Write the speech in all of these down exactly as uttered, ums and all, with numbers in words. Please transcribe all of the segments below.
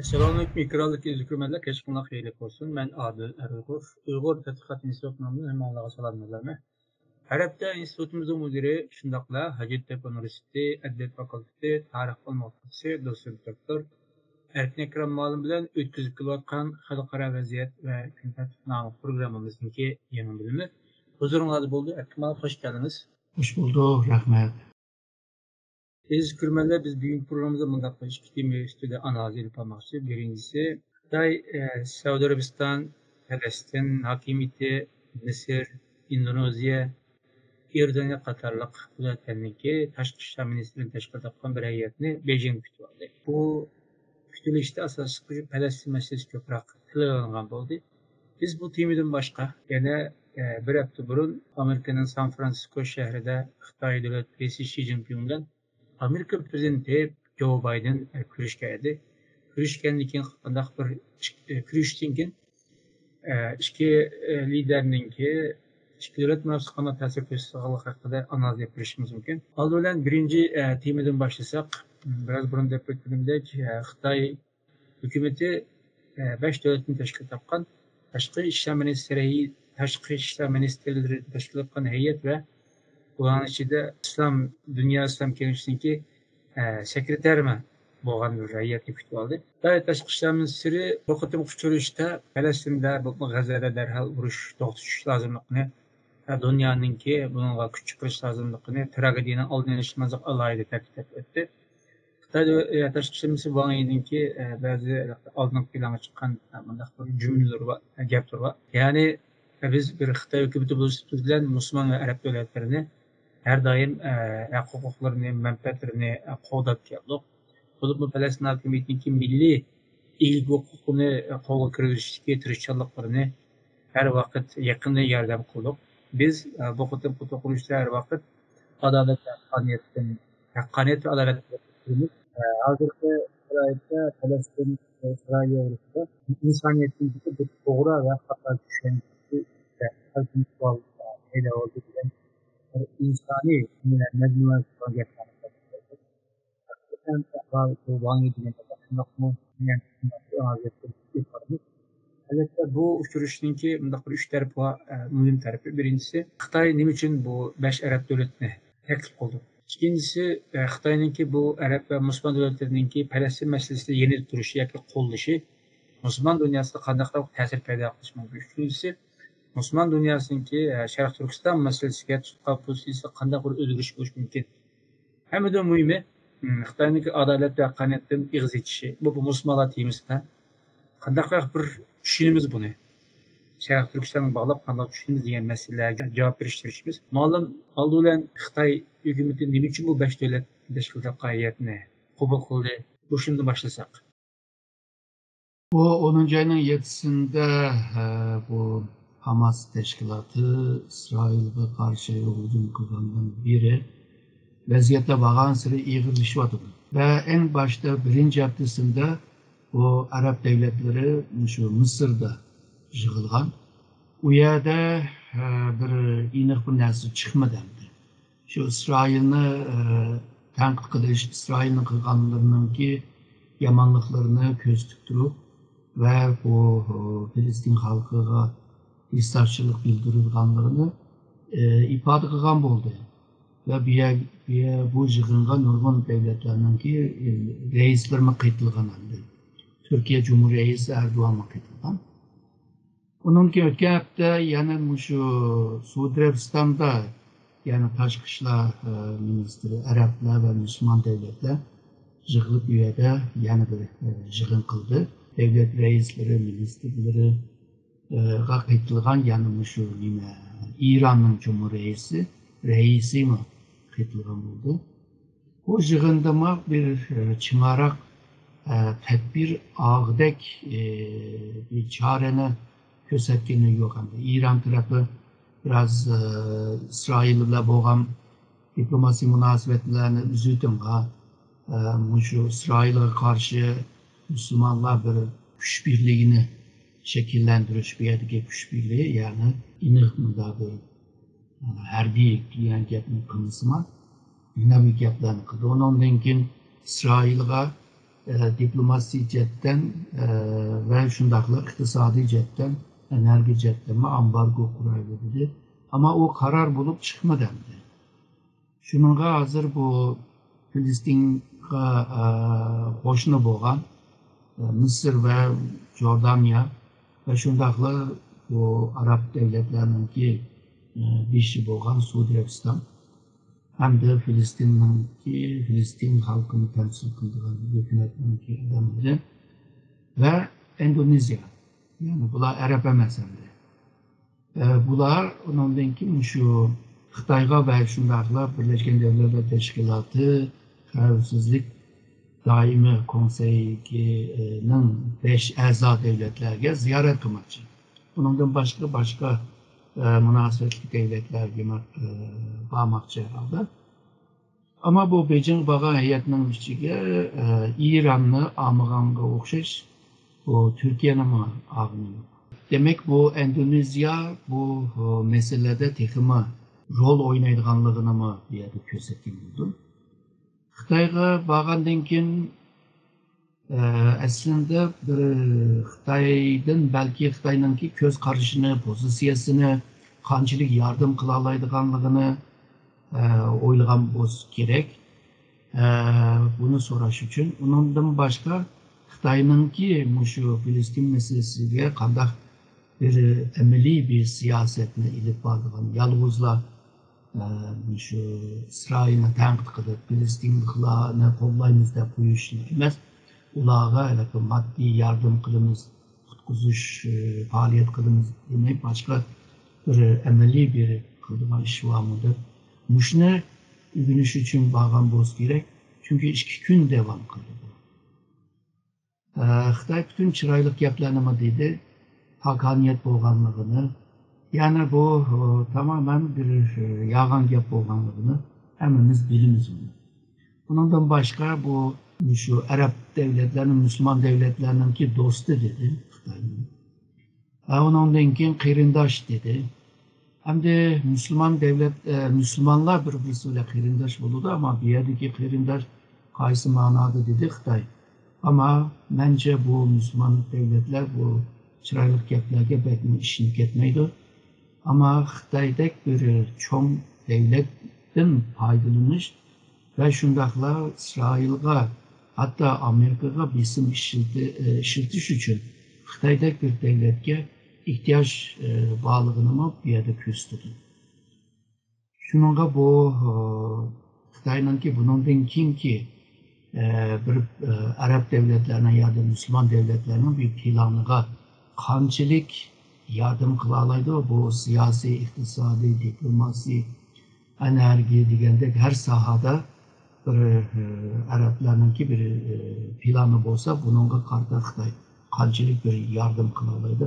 ئەسسالامۇئەلەيكۇم، ئېكرانلىق ئىزدىگۈرمەنلەر، كەچ قۇرۇڭلار خەيرلىك بولسۇن. مەن ئادىل ئەرغۇپوف، ئۇيغۇر تەتقىقات ئىنستىتۇتىنىڭ ھەممىڭلارغا سالام يوللايمەن. ھەر ھەپتە ئىنستىتۇتىمىزنىڭ مۇدىرى، شۇنداقلا ھاجەتتەپە ئۇنىۋېرسىتېتى ئەدەبىيات فاكۇلتېتى تارىخ ئىلمى دوكتورى، دوتسېنت دوكتور ئەركىن ئەكرەم مۇئەللىم بىلەن ئۆتكۈزۈپ كېلىۋاتقان خەلقئارا ۋەزىيەت ۋە كۈن تەرتىپ ناملىق پروگراممىمىزنىڭكى يېڭى بۆلۈمى ھۇزۇرۇڭلاردا بولدى. ئەركىن مۇئەللىم، خوش كەلدىڭىز. خوش بولدۇق، رەھمەت. ئەزىز كۆرۈرمەنلەر، بىز بۈگۈنكى پروگراممىمىزدا مۇنداق بىر ئىككى تېما ئۈستىدە ئانالىز ئېلىپ بارماقچى. بىرىنچىسى، خىتاي، ئە، سەئۇدى ئەرەبىستان، پەلەستىن ھاكىمىيىتى، مىسىر، ئىندونېزىيە، ئىيوردانىيە قاتارلىق دۆلەتلەرنىڭكى تاشقى ئىشلار مىنىستىرلىرىنى تەشكىل تاپقان بىر ھەيئەتنى بېيجىڭدە كۈتۈۋالدى. بۇ كۈتۈلۈشتە ئاساسلىقى پەلەستىن مەسىلىسى كۆپرەك تىلغا ئېلىنغان بولدى. بىز بۇ تېمىدىن باشقا يەنە، ئە، بىر ھەپتە بۇرۇن ئامېرىكىنىڭ سان فرانسىسكو شەھىرىدە خىتاي دۆلەت رەئىسى شى جىنپىڭ بىلەن ئامېرىكا پىرېزىدېنتى جو بايدېن، ئە، كۆرۈشكەن ئىدى. كۆرۈشكەندىن كېيىن قانداق بىر، ئە، كۆرۈشتىن كېيىن، ئە، ئىككى، ئە، لىدەرنىڭكى ئىككى دۆلەت مۇناسىۋىتىگە قانداق تەسىر كۆرسىتىدىغانلىقى ھەققىدە ئانالىز ئېلىپ بېرىشىمىز مۇمكىن. ئالدى بىلەن بىرىنچى، ئە، تېمىدىن باشلىساق، بىراز بۇرۇن دەپ ئۆتكىنىمدەك، ئە، خىتاي ھۆكۈمىتى، ئە، بەش دۆلەتتىن تەشكىل تاپقان تاشقى ئىشلار مىنىستىرى، تاشقى ئىشلار مىنىستىرلىرى تەشكىل تاپقان ھەيئەت ۋە بۇلارنىڭ ئىچىدە ئىسلام، دۇنيا ئىسلام كېڭىشىنىڭكى، ئە، سېكرېتارىمۇ بولغان بىر ھەيئەتنى كۈتۈپ ئالدى. خىتاي تاشقى ئىشلار مىنىستىرى بۇ قېتىمقى ئۇچرىشىشتا پەلەستىندە، بولۇپمۇ غەززەدە دەرھال ئۇرۇش توختىتىش لازىملىقىنى، ئە، دۇنيانىڭكى بۇنىڭغا كۈچ چىقىرىش لازىملىقىنى، تراگېدىيەنىڭ ئالدىنى ئېلىش مەقسىتىدە ئالاھىدە تەكىتلەپ ئۆتتى. خىتاي دۆ-، ئە، تاشقى ئىشلار مىنىستىرى ۋاڭ يىنىڭكى، ئە، بەزى ئالدىنقى پىلانغا چىققان، ئە، مۇنداق بىر جۈملىلىرى بار، ئە، گەپلىرى بار. يەنى، ئە، بىز بىر خىتاي ھۆكۈمىتى بولۇشىمىز بىلەن مۇسۇلمان ۋە ئەرەب دۆلەتلىرىنى ھەر دائىم، ئە، ھەق ھوقۇقلىرىنى، مەنپەئەتلىرىنى، ئە، قوغداپ كەلدۇق. بولۇپمۇ پەلەستىن ھاكىمىيىتىنىڭكى مىللىي ئىگىلىك ھوقۇقىنى، ئە، قولغا كىرگۈزۈشتىكى تىرىشچانلىقلىرىنى ھەر ۋاقىت يېقىندىن ياردەم قىلدۇق. بىز، ئە، بۇ قېتىمقى توقۇنۇشتا ھەر ۋاقىت ئادالەت ۋە ھەققانىيەتتىن، ھەققانىيەت ۋە ئادالەت تەلەپ قىلىمىز. ئە، ھازىرقى شارائىتتا پەلەستىن ۋە ئىسرائىل ئوغرىسىدا ئىنسانىيەتنىڭ بىر توغرا ۋە خاتا چۈشەنچىسى پەيدا بولدى دېگەن بىر ئىنسانىي مەزمۇنلار گەپ. ھەقىقەتەن ئەھۋال بۇ ۋاڭ يى دېگەن شۇنداقمۇ؟ دېگەن ئىپادىمىز. ئەلۋەتتە، بۇ ئۇچرىشىشنىڭكى مۇنداق بىر ئۈچ تەرىپى بار، ئە، مۇھىم تەرىپى. بىرىنچىسى، خىتاي نېمە ئۈچۈن بۇ بەش ئەرەب دۆلىتىنى تەكلىپ قىلدى؟ ئىككىنچىسى، ئە، خىتاينىڭكى بۇ ئەرەب ۋە مۇسۇلمان دۆلەتلىرىنىڭكى پەلەستىن مەسىلىسىدە يېنىدا تۇرۇشى ياكى قوللىشى مۇسۇلمان دۇنياسىدا قانداقراق تەسىر پەيدا قىلىشى مۇمكىن؟ ئۈچىنچىسى، مۇسۇلمان دۇنياسىنىڭكى، ئە، شەرقىي تۈركىستان مەسىلىسىگە تۇتقان پوزىتسىيىسىدا قانداق بىر ئۆزگىرىش بولۇشى مۇمكىن؟ ھەممىدىن مۇھىمى، م، خىتاينىڭكى ئادالەت ۋە ھەققانىيەتتىن ئېغىز ئېچىشى. بۇ، بۇ مۇسۇلمانلار تېمىسىدا. قانداقراق بىر چۈشىنىمىز بۇنى؟ شەرقىي تۈركىستانغا باغلاپ قانداق چۈشىنىمىز دېگەن مەسىلىلەرگە جاۋاب بېرىشكە تىرىشىمىز. مۇئەللىم، ئالدى بىلەن خىتاي ھۆكۈمىتى نېمە ئۈچۈن بۇ بەش دۆلەت تەشكىلاتى ھەيئەتنى قوبۇل قىلدى؟ مۇشۇندىن باشلىساق. بۇ ئونىنچى ئاينىڭ يەتتىسىندە، ئە، بۇ ھاماس تەشكىلاتى ئىسرائىلغا قارشى ھۇجۇم قىلغاندىن بېرى ۋەزىيەتلەر بارغانسېرى ئېغىرلىشىۋاتىدۇ. ۋە ئەڭ باشتا بىرىنچى ھەپتىسىندە بۇ ئەرەب دۆلەتلىرى مۇشۇ مىسىردا يىغىلغان. ئۇ يەردە، ئە، بىر ئېنىق بىر نەرسە چىقمىدى ئەمدى. شۇ ئىسرائىلنى، ئە، تەنقىد قىلىش، ئىسرائىلنىڭ قىلغانلىرىنىڭكى يامانلىقلىرىنى كۆرسىتىپ تۇرۇپ ۋە بۇ، ئە، پەلەستىن خەلقىگە ھېسداشچىلىق بىلدۈرىدىغانلىرىنى، ئە، ئىپادە قىلغان بولدى. ۋە بۇ يەر-، بۇ يەر-، بۇ يىغىنغا نۇرغۇن دۆلەتلەرنىڭكى، ئە، رەئىسلىرىمۇ قېتىلغان ئەمدى. تۈركىيە جۇمھۇر رەئىسى ئەردوغانمۇ قېتىلغان. ئۇنىڭدىن كېيىن ئۆتكەن ھەپتە يەنە مۇشۇ سەئۇدى ئەرەبىستاندا يەنە تاشقى ئىشلار، ئە، مىنىستىرى، ئەرەبلەر ۋە مۇسۇلمان دۆلەتلەر يىغىلىپ، ئۇ يەردە يەنە بىر، ئە، يىغىن قىلدى. دۆلەت رەئىسلىرى، مىنىستىرلىرى، ئە، غا قېتىلغان يەنە مۇشۇ نېمە، ئىراننىڭ جۇمھۇر رەئىسى، رەئىسىمۇ قېتىلغان بولدى. بۇ يىغىندىمۇ بىر، ئە، چىڭراق، ئە، تەدبىر ئالغۇدەك، ئە، بىر چارىنى كۆرسەتكىنى يوق ئەمدى. ئىران تەرەپى بىراز، ئە، ئىسرائىل بىلەن بولغان دىپلوماسىيە مۇناسىۋەتلەرنى ئۈزۈۋېتىڭلار. ئە، مۇشۇ ئىسرائىلغا قارشى مۇسۇلمانلار بىر كۈچ بىرلىكىنى شەكىللەندۈرۈش، بۇ يەردىكى كۈچ بىرلىكى، يەنى ئېنىق مۇنداق بىر، ئە، ھەربىي دېگەن گەپنى قىلمىسىمۇ، يەنە بىر گەپلەرنى قىلدى. ئۇنىڭدىن كېيىن ئىسرائىلغا ئە، دىپلوماسىيە جەھەتتىن، ئە، ۋە شۇنداقلا ئىقتىسادىي جەھەتتىن، ئېنېرگىيە جەھەتتىنمۇ ئامبارگو قۇرايلى دېدى. ئەمما ئۇ قارار بولۇپ چىقمىدى ئەمدى. شۇنىڭغا ھازىر بۇ فىلىستىنغا، ئە، قوشنا بولغان، ئە، مىسىر ۋە جوردانىيە ۋە شۇنداقلا بۇ ئەرەب دۆلەتلەرنىڭكى، ئە، بېشى بولغان سئۇدى ئەرەبىستان ھەمدە فىلىستىننىڭكى، فىلىستىن خەلقىنى تەمسىل قىلىدىغان ھۆكۈمەتنىڭكى ئادەملىرى ۋە ئىندونېزىيە، يەنى بۇلار ئەرەب ئەمەس ئەمدى. ئە، بۇلار ئۇنىڭدىن كېيىن شۇ خىتايغا ۋە شۇنداقلا بىرلەشكەن دۆلەتلەر تەشكىلاتى خەۋپسىزلىك دائىمىي كونسېيىنىڭ بەش ئەزا دۆلەتلەرگە زىيارەت قىلماقچى. ئۇنىڭدىن باشقا، باشقا، ئە، مۇناسىۋەتلىك دۆلەتلەرگە، ئە، بارماقچى ھەرھالدا. ئەمما بۇ بېيجىڭغا بارغان ھەيئەتنىڭ ئىچىگە، ئە، ئىراننى ئالمىغانغا ئوخشاش، بۇ تۈركىيەنىمۇ ئالغىنى يوق. دېمەك، بۇ ئىندونېزىيە بۇ، ئە، مەسىلىلەردە تېخىمۇ رول ئوينايدىغانلىقىنىمۇ بۇ يەردە كۆرسەتكەن بولىدۇ. خىتايغا بارغاندىن كېيىن، ئە، ئەسلىندە بىر خىتايدىن، بەلكى خىتاينىڭكى كۆز قارىشىنى، پوزىتسىيەسىنى، قانچىلىك ياردەم قىلالايدىغانلىقىنى، ئە، ئويلىغان بولسا كېرەك. ئە، بۇنى سوراش ئۈچۈن. ئۇنىڭدىن باشقا خىتاينىڭكى مۇشۇ فىلىستىن مەسىلىسىگە قانداق بىر ئەمەلىي بىر سىياسەتنى ئېلىپ بارىدىغان، يالغۇزلا، ئە، مۇشۇ ئىسرائىلنى تەنقىد قىلىپ، فىلىستىنلىقلارنى قوللايمىز دەپ قويۇشنى ئەمەس، ئۇلارغا ھېلىقى ماددىي ياردەم قىلىمىز، قۇتقۇزۇش، ئە، پائالىيەت قىلىمىز دېمەي، باشقا بىر ئەمەلىي بىر قىلىدىغان ئىش بارمۇ دەپ، مۇشۇنى ئۆگىنىش ئۈچۈن بارغان بولسا كېرەك. چۈنكى ئىككى كۈن داۋام قىلدى بۇ. ئە، خىتاي پۈتۈن چىرايلىق گەپلەرنىمۇ دېدى، ھاقانىيەت بولغانلىقىنى، يەنى بۇ، ئە، تامامەن بىر، ئە، يالغان گەپ بولغانلىقىنى ھەممىمىز بىلىمىز ئۇنى. ئۇنىڭدىن باشقا بۇ، شۇ ئەرەب دۆلەتلەرنىڭ، مۇسۇلمان دۆلەتلەرنىڭكى دوستى دېدى خىتاينى. ھە، ئۇنىڭدىن كېيىن قېرىنداش دېدى. ئەمدى مۇسۇلمان دۆلەت، ئە، مۇسۇلمانلار بىر-بىرسى بىلەن قېرىنداش بولىدۇ، ئەمما بۇ يەردىكى قېرىنداش قايسى مەنادا دېدى خىتاي. ئەمما مەنچە بۇ مۇسۇلمان دۆلەتلەر بۇ چىرايلىق گەپلەرگە بەكمۇ ئىشىنىپ كەتمەيدۇ. ئەمما خىتايدەك بىر چوڭ دۆلەتتىن پايدىلىنىش ۋە شۇنداقلا ئىسرائىلغا، ھەتتا ئامېرىكىغا بېسىم ئىشلىتى-، ئىشلىتىش ئۈچۈن خىتايدەك بىر دۆلەتكە ئېھتىياج، ئە، بارلىقىنىمۇ بۇ يەردە كۆرسىتىدۇ. شۇنىڭغا بۇ، ئە، خىتاينىڭكى بۇنىڭدىن كېيىنكى، ئە، بىر، ئە، ئەرەب دۆلەتلەرنىڭ ياكى مۇسۇلمان دۆلەتلەرنىڭ بىر پىلانىغا قانچىلىك ياردەم قىلالايدۇ؟ بۇ سىياسىي، ئىقتىسادىي، دىپلوماسىي، ئېنېرگىيە دېگەندەك ھەر ساھەدە بىر، ئە، ئەرەبلەرنىڭكى بىر، ئە، پىلانى بولسا، بۇنىڭغا قارىتا خىتاي قانچىلىك بىر ياردەم قىلالايدۇ؟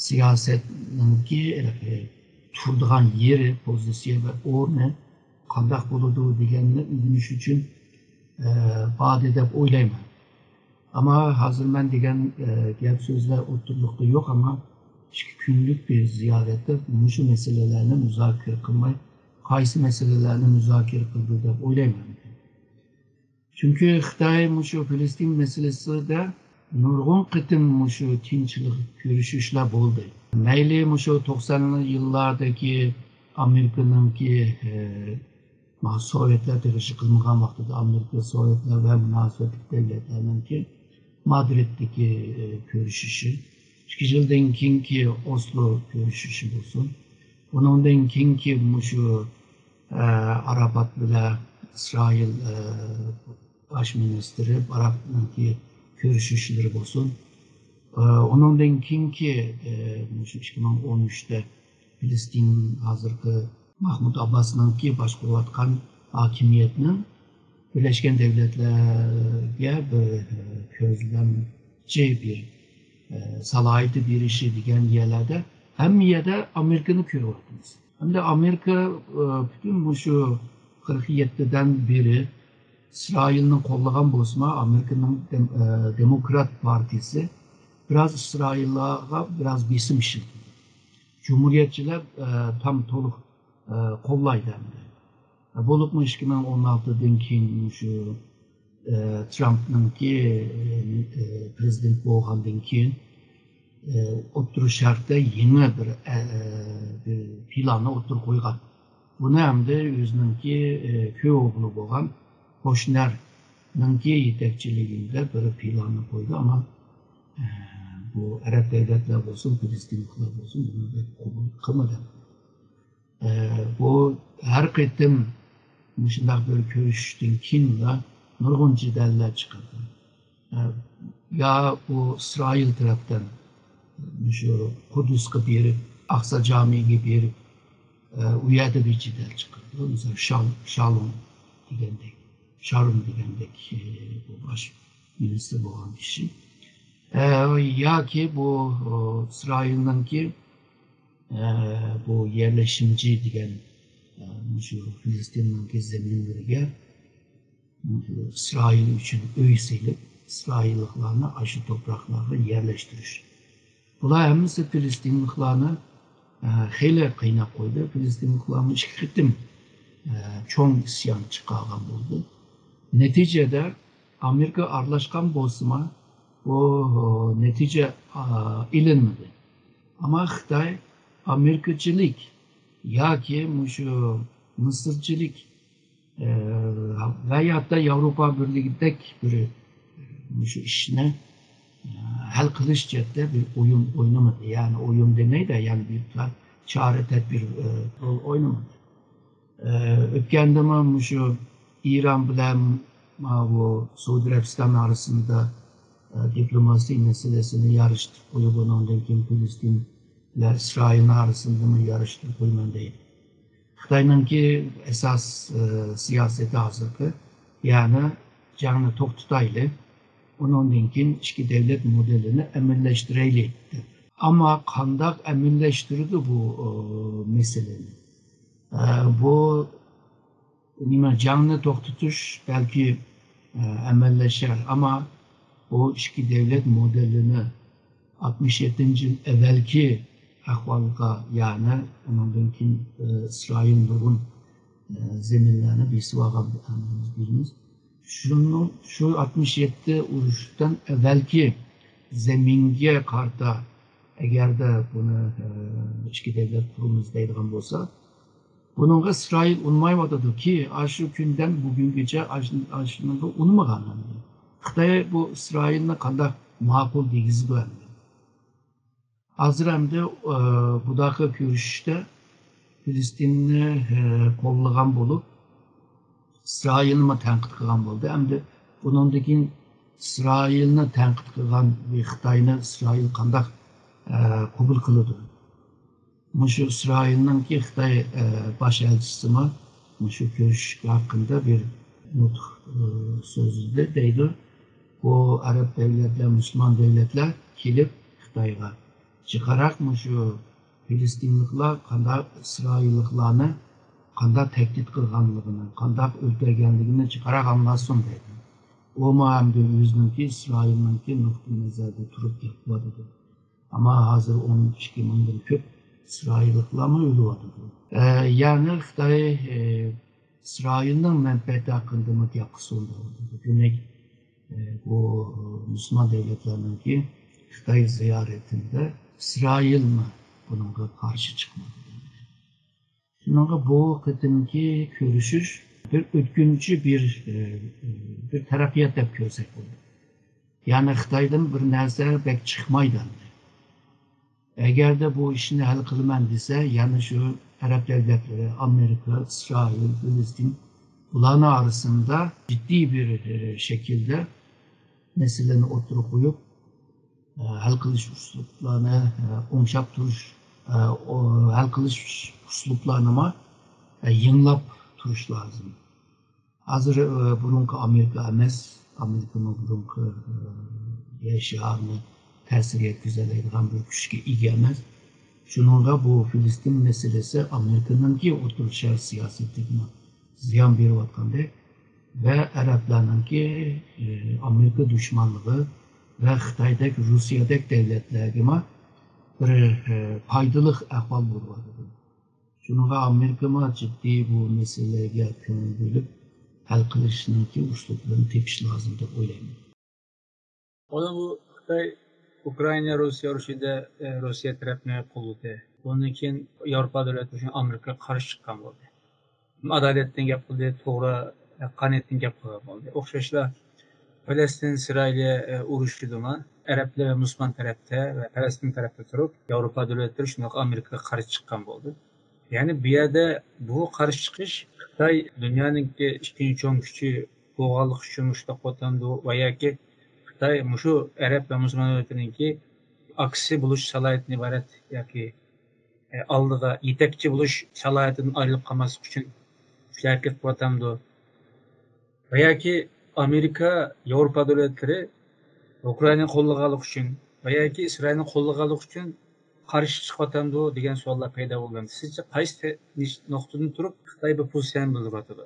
سىياسەتنىڭكى، ئە، تۇرىدىغان يېرى، پوزىتسىيە ۋە ئورنى قانداق بولىدۇ دېگەننى ئۆگىنىش ئۈچۈن، ئە، باردى دەپ ئويلايمەن. ئەمما ھازىر مەن دېگەن، ئە، گەپ سۆزلەر ئوتتۇرىلىقتا يوق، ئەمما ئىككى كۈنلۈك بىر زىيارەتتە مۇشۇ مەسىلىلەرنى مۇزاكىرە قىلماي، قايسى مەسىلىلەرنى مۇزاكىرە قىلدى دەپ ئويلايمەن. چۈنكى خىتاي مۇشۇ فىلىستىن مەسىلىسىدە نۇرغۇن قېتىم مۇشۇ تىنچلىق كۆرۈشۈشلەر بولدى. مەيلى مۇشۇ توقسانىنچى يىللاردىكى ئامېرىكىنىڭكى، ئە، ما-، سوۋېتلار تېخى يىقىلمىغان ۋاقتىدا ئامېرىكا، سوۋېتلار ۋە مۇناسىۋەتلىك دۆلەتلەرنىڭكى مادرىدتىكى، ئە، كۆرۈشۈشى، ئىككى يىلدىن كېيىنكى ئوسلو كۆرۈشۈشى بولسۇن، ئۇنىڭدىن كېيىنكى مۇشۇ، ئە، ئارافات بىلەن ئىسرائىل، ئە، باش مىنىستىرى باراكنىڭكى كۆرۈشۈشلىرى بولسۇن، ئە، ئۇنىڭدىن كېيىنكى، ئە، مۇشۇ ئىككى مىڭ ئون ئۈچتە فىلىستىن ھازىرقى مەھمۇد ئابباسنىڭكى باشقۇرۇۋاتقان ھاكىمىيەتنىڭ بىرلەشكەن دۆلەتلەرگە بىر، ئە، كۆزلەمچى بىر، ئە، سالاھىيىتى بېرىشى دېگەن يەرلەردە ھەممە يەردە ئامېرىكىنى كۆرۈۋاتىمىز. ھەمدە ئامېرىكا، ئە، پۈتۈن مۇشۇ قىرىق يەتتىدىن بېرى ئىسرائىلنى قوللىغان بولسىمۇ، ئامېرىكىنىڭ دېم-، ئە، دېموكرات پارتىيىسى بىراز ئىسرائىلغا بىراز بېسىم ئىشلىتىدۇ. جۇمھۇرىيەتچىلەر، ئە، تام تولۇق، ئە، قوللايدۇ ئەمدى. بولۇپمۇ ئىككى مىڭ ئون ئالتىدىن كېيىن شۇ، ئە، ترامپنىڭكى، ئە، پرېزىدېنت بولغاندىن كېيىن، ئە، ئوتتۇرا شەرقتە يېڭى بىر، ئە، بىر پىلاننى ئوتتۇرىغا قويغان. بۇنى ئەمدى ئۆزىنىڭكى، ئە، كۆپ ئوغلى بولغان كوشنەرنىڭكى يېتەكچىلىكىدە بىر پىلاننى قويدى، ئەمما، ئە، بۇ ئەرەب دۆلەتلەر بولسۇن، پىلىستىنلىقلار بولسۇن، بۇنى بەك قوبۇل قىلمىدى. ئە، بۇ ھەر قېتىم مۇشۇنداق بىر كۆرۈشۈشتىن كېيىنلا نۇرغۇن جېدەللەر چىقىدۇ. ئە، يا ئۇ ئىسرائىل تەرەپتىن مۇشۇ قۇددۇسقا بېرىپ، ئاقسا جامىگە بېرىپ، ئە، ئۇ يەردە بىر جېدەل چىقىدۇ. مىسال، شال-، شالوم دېگەندەك، شارون دېگەندەك، ئە، بۇ باش مىنىستىر بولغان كىشى. ئە، ياكى بۇ، ئۇ، ئىسرائىلنىڭكى ئە، بۇ يەرلەشىمچى دېگەن، ئە، مۇشۇ فىلىستىننىڭكى زېمىنلىرىگە، مۇشۇ ئىسرائىل ئۈچۈن ئۆي سېلىپ، ئىسرائىللىقلارنى ئاشۇ توپراقلارغا يەرلەشتۈرۈش. بۇلار ھەممىسى فىلىستىنلىقلارنى، ئە، خېلى قىيناپ قويدى. فىلىستىنلىقلارمۇ ئىككى قېتىم، ئە، چوڭ ئىسيان چىقارغان بولدى. نەتىجىدە ئامېرىكا ئارىلاشقان بولسىمۇ، بۇ، ئە، نەتىجە، ئە، ئېلىنمىدى. ئەمما خىتاي ئامېرىكىچىلىك ياكى مۇشۇ مىسىرچىلىك، ئە، ۋە يا ياۋروپا بىرلىكىدەك بىر، ئە، مۇشۇ ئىشنى، ئە، ھەل قىلىش جەھەتتە بىر ئويۇن ئوينىمىدى. يەنى ئويۇن دېمەيدۇ، يەنى بىر تا-، چارە تەدبىر، ئە، رول ئوينىمىدى. ئە، ئۆتكەندىمۇ مۇشۇ ئىران بىلەن ماۋۇ سەئۇدى ئەرەبىستان ئارىسىدا، ئە، دىپلوماسىي مەسىلىسىنى يارىشتۇرۇپ قويۇپ، ئۇنىڭدىن كېيىن فىلىستىن بىلەن ئىسرائىلنىڭ ئارىسىدىمۇ يارىشتۇرۇپ قويىمەن دەيدۇ. خىتاينىڭكى ئاساس، ئە، سىياسىتى ھازىرقى، يەنى جەڭنى توختىتايلى، ئۇنىڭدىن كېيىن ئىككى دۆلەت مودېلىنى ئەمەلىيلەشتۈرەيلى دەپ. ئەمما قانداق ئەمەلىيلەشتۈرىدۇ بۇ، ئە، مەسىلىنى؟ ئە، بۇ نېمە، جەڭنى توختىتىش بەلكى، ئە، ئەمەلىيلىشەر، ئەمما بۇ ئىككى دۆلەت مودېلىنى ئاتمىش يەتتىنچى يىل ئەۋۋەلكى ئەھۋالغا، يەنى ئۇنىڭدىن كېيىن، ئە، ئىسرائىل نۇرغۇن، ئە، زېمىنلەرنى بېسىۋالغان، ھەممىمىز بىلىمىز. شۇنىڭ، شۇ ئاتمىش يەتتە ئۇرۇشتىن ئەۋۋەلكى زېمىنگە قارىتا ئەگەردە بۇنى، ئە، ئىككى دۆلەت قۇرىمىز دەيدىغان بولسا، بۇنىڭغا ئىسرائىل ئۇنىمايۋاتىدۇكى، ئاشۇ كۈندىن بۈگۈنگىچە ئاش-، ئاشۇنىڭغا ئۇنىمىغان ئەمدى. خىتاي بۇ ئىسرائىلنى قانداق ماقۇل دېگۈزىدۇ ئەمدى؟ ھازىر ئەمدى، ئە، بۇداقى كۆرۈشۈشتە فىلىستىننى، ئە، قوللىغان بولۇپ، ئىسرائىلنىمۇ تەنقىد قىلغان بولدى. ئەمدى بۇنىڭدىن كېيىن ئىسرائىلنى تەنقىد قىلغان بىر خىتاينى ئىسرائىل قانداق، ئە، قوبۇل قىلىدۇ؟ مۇشۇ ئىسرائىلنىڭكى خىتاي، ئە، باش ئەلچىسىمۇ مۇشۇ كۆرۈشۈش ھەققىدە بىر نۇتۇق، ئە، سۆزلىدى دەيدۇ. بۇ ئەرەب دۆلەتلەر، مۇسۇلمان دۆلەتلەر كېلىپ خىتايغا جىقراق مۇشۇ فىلىستىنلىقلار قانداق ئىسرائىللىقلارنى قانداق تەھدىت قىلغانلىقىنى، قانداق ئۆلتۈرگەنلىكىنى جىقراق ئاڭلاتسۇن دەيدۇ. ئۇمۇ ئەمدى ئۆزىنىڭكى، ئىسرائىلنىڭكى نۇقتىئى نەزەردە تۇرۇپ گەپ قىلىۋاتىدۇ. ئەمما ھازىر ئون ئىككى مىڭدىن كۆپ ئىسرائىللىقلارمۇ ئۆلۈۋاتىدۇ. ئە، يەنى خىتاي، ئە، ئىسرائىلنىڭ مەنپەئەتى ھەققىدىمۇ گەپ قىلسۇن دەۋاتىدۇ. دېمەك، ئە، بۇ مۇسۇلمان دۆلەتلەرنىڭكى خىتاي زىيارىتىدە ئىسرائىلمۇ بۇنىڭغا قارشى چىقمىدى. شۇنىڭغا بۇ قېتىمقى كۆرۈشۈش بىر ئۆتكۈنچى بىر، ئە، بىر تەرەققىيات دەپ كۆرسەك بولىدۇ. يەنى خىتايدىن بىر نەرسە بەك چىقمايدۇ ئەمدى. ئەگەردە بۇ ئىشنى ھەل قىلىمەن دېسە، يەنە شۇ ئەرەب دۆلەتلىرى، ئامېرىكا، ئىسرائىل، فىلىستىن، بۇلارنىڭ ئارىسىدا جىددىي بىر، ئە، شەكىلدە مەسىلىنى ئوتتۇرىغا قويۇپ، ئە، ھەل قىلىش ئۇسلۇبلارنى، ئە، ئوڭشاپ تۇرۇش، ئە، ئو-، ھەل قىلىش ئۇسلۇبلارنىمۇ، ئە، يېڭىلاپ تۇرۇش لازىم. ھازىر، ئە، بۇرۇنقى ئامېرىكا ئەمەس، ئامېرىكىمۇ بۇرۇنقى، ئە، يەر شارىنى تەسىر يەتكۈزەلەيدىغان بىر كۈچكە ئىگە ئەمەس. شۇنىڭغا بۇ فىلىستىن مەسىلىسى ئامېرىكىنىڭكى ئوتتۇرا شەرق سىياسىتىگىمۇ زىيان بېرىۋاتقاندەك ۋە ئەرەبلەرنىڭكى، ئى، ئامېرىكا دۈشمانلىقى ۋە خىتايدەك، روسىيەدەك دۆلەتلەرگىمۇ بىر، ئى، پايدىلىق ئەھۋال بولۇۋاتىدۇ. شۇنىڭغا ئامېرىكىمۇ جىددىي بۇ مەسىلىلەرگە كۆڭۈل بۆلۈپ، ھەل قىلىشنىڭكى ئۇسلۇبلىرىنى تېپىش لازىم دەپ ئويلايمەن. ئۇنى بۇ خىتاي ئۇكرائىنا روسىيە ئۇرۇشىدا، ئە، روسىيە تەرەپنى قوللىدى. ئۇندىن كېيىن ياۋروپا دۆلەتلىرى ئۈچۈن ئامېرىكىغا قارشى چىققان بولدى. ئادالەتتىن گەپ قىلدى، توغرا، ئە، قانۇنىيەتتىن گەپ قىلغان بولدى. ئوخشاشلا پەلەستىن ئىسرائىلىيە، ئە، ئۇرۇشىدىمۇ ئەرەبلەر ۋە مۇسۇلمان تەرەپتە ۋە پەلەستىن تەرەپتە تۇرۇپ، ياۋروپا دۆلەتلىرى شۇنداق ئامېرىكىغا قارشى چىققان بولدى. يەنى بۇ يەردە بۇ قارشى چىقىش خىتاي دۇنيانىڭكى ئىككىنچى چوڭ كۈچى بولغانلىقى ئۈچۈن مۇشۇنداق قىلىۋاتامدۇ ۋە ياكى خىتاي مۇشۇ ئەرەب ۋە مۇسۇلمان دۆلەتلىرىنىڭكى ئاكىسى بولۇش سالاھىيىتىدىن ئىبارەت ياكى، ئە، ئالدىغا يېتەكچى بولۇش سالاھىيىتىدىن ئايرىلىپ قالماسلىق ئۈچۈن شۇ ھەرىكەت قىلىۋاتامدۇ ۋە ياكى ئامېرىكا، ياۋروپا دۆلەتلىرى ئۇكرائىنانى قوللىغانلىقى ئۈچۈن ۋە ياكى ئىسرائىلنى قوللىغانلىقى ئۈچۈن قارشى چىقىۋاتامدۇ دېگەن سوئاللار پەيدا بولغان. سىزچە قايسى نۇقتىدىن تۇرۇپ خىتاي بۇ پوزىتسىيەنى بىلدۈرۈۋاتىدۇ؟